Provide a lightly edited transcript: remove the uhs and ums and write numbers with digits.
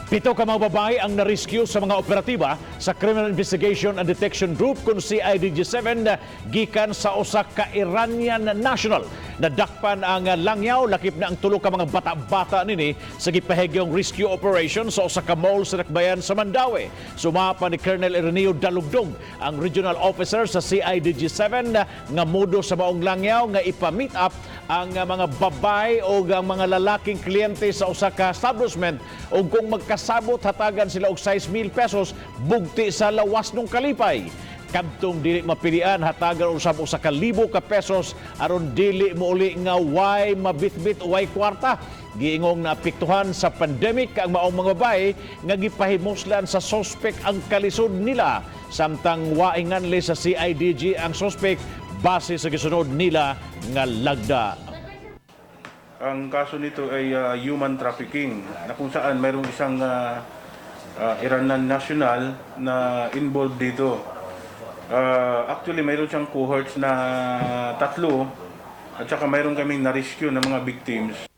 Pito ka mga babae ang na-rescue sa mga operatiba sa Criminal Investigation and Detection Group kung CIDG-7 gikan sa usa ka Iranian national. Nadakpan ang langyaw, lakip na ang tulo ka mga bata-bata nini, sa gipahigyong rescue operation sa usa ka mall sa Dakbayan sa Mandaue. Sumapa ni Colonel Ireneo Dalugdog, ang regional officer sa CIDG-7, nga mudo sa maong langyaw nga ipa-meet up ang mga babae o ang mga lalaking kliyente sa usa ka establishment ug kung magkasabot, hatagan sila og 6,000 pesos bugti sa lawas nung kalipay. Kadtong dili mapilian, hatagan usab 1,000 ka pesos aron dili mouli nga way mabitbit o way kwarta. Giingong naapektuhan sa pandemic ang maong mga babae nga gipahimuslan sa sospek ang kalisod nila, samtang waay nganli sa CIDG ang sospek base sa gisunod nila nga lagda. Ang kaso nito ay human trafficking na kung saan mayroong isang Iranian national na involved dito. Actually, mayroon siyang cohorts na tatlo at saka mayroon kaming na-rescue ng mga victims.